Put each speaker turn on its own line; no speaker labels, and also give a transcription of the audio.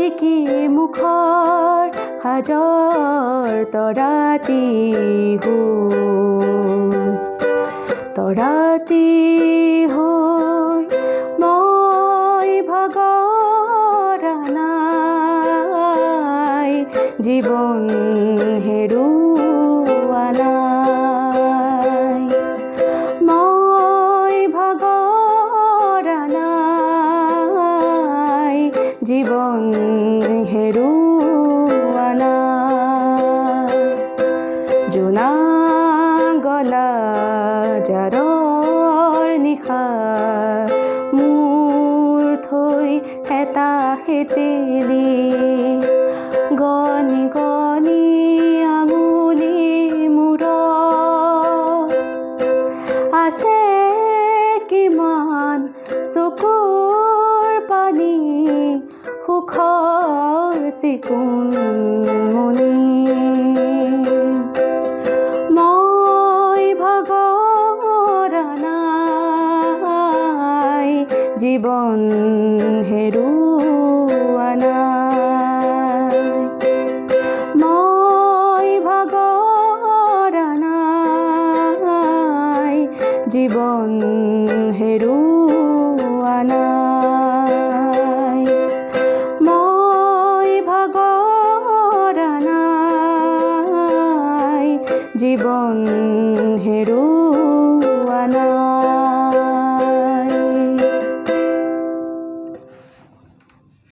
টিকি মুখৰ সাজৰ তৰাতি হৈ, তৰাতি হৈ মই ভাগৰা নাই, জীৱন হেৰুৱা নাই। মই ভাগৰা নাই, জীৱন হেৰুৱা নাই। জোনা গলা জাৰৰ নিশা মূৰ থৈ হেতা শেতেলি, গণি গণি আঙুলি মূৰত আছে কিমান চকুৰ পানী, সুখৰ চিকুণ মণি। মই ভাগৰা নাই, জীৱন হেৰুৱা নাই।